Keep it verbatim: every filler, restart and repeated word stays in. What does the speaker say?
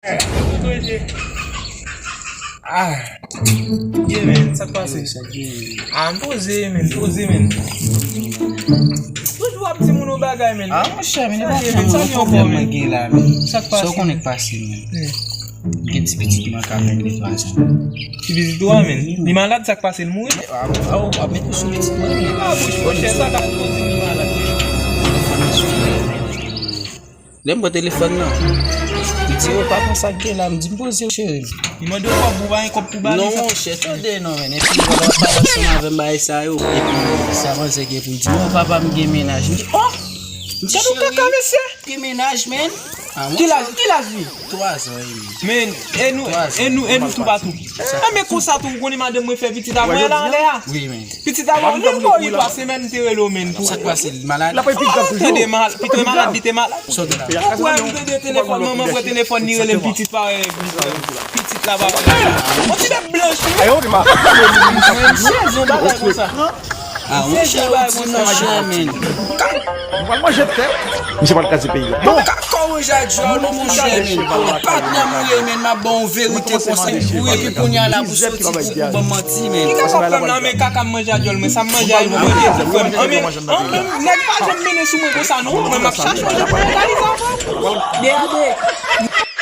Kote w ye? Ah. Yeah, man, sa k pase? Ah, m poze, man, poze, man. Toujou ap di moun yon bagay, man. Ah, monchè, men e pa yon pwoblèm mwen gen la, men. Sa k pase? Sa w konnen k pase, men. Gen ti pitit mwen ka gen de twa zan. Ti pitit ou a, men. Li malad, sa k pase, li mouri? Ah, ah, ah, met ou sou pitit mwen, men. Ah, bouch, monchè, sa ka pou di li malad. Lè m pran telefòn nan, li di, "Oh, papa, sa k gen la?" M di, "M poze, cheri." Li mande w kòb, ou pa gen kòb pou ba li, sa? Non, monchè, tande non, men. Epi, lè w ap pale ansanm avè m, bagay sa yo. Epi, sa manzè gen pou l di, "Oh, papa, m gen mennaj." M di, "Oh!" M di, "Cheri, gen mennaj, men." Ki laj, ki laj li? Twa zan e demi. Men, e nou, e nou, e nou toupatou. Sa. Ah, men konsa tou, ou konnen madanm mwen fè pitit avè la anlè a. Wi, men. Pitit avè, lè l mori twa semèn, m te rele w, men. Sa k pase, li malad? Tande mal, pitit malad, li te malad. Ou kwè m tande telefòn, manman pran telefòn, li rele m pitit pa, pitit la pa. On ti bèt blanch, wi. Mwen, m sezi yon bagay konsa. Ah, monchè, ou di, monchè, men. Nou pral manje tè. Misye pral kraze peyi a. Bon. Ou ka kò manje a dyòl, non, monchè, men. Patnè m ou ye, men, m ap ba w verite konsa. Wi, epi kounye a la pou soti pou, pou ban m manti, men. Ki kaka w ap fè m la, men kaka m manje a dyòl, mwen, sa m manje a, mwen manje a, frè m. An, men, an, men, nèg pa janm mennen sou mwen konsa, non. Mwen, m ap chache yon jan pou m lòkalize avè w. De a de.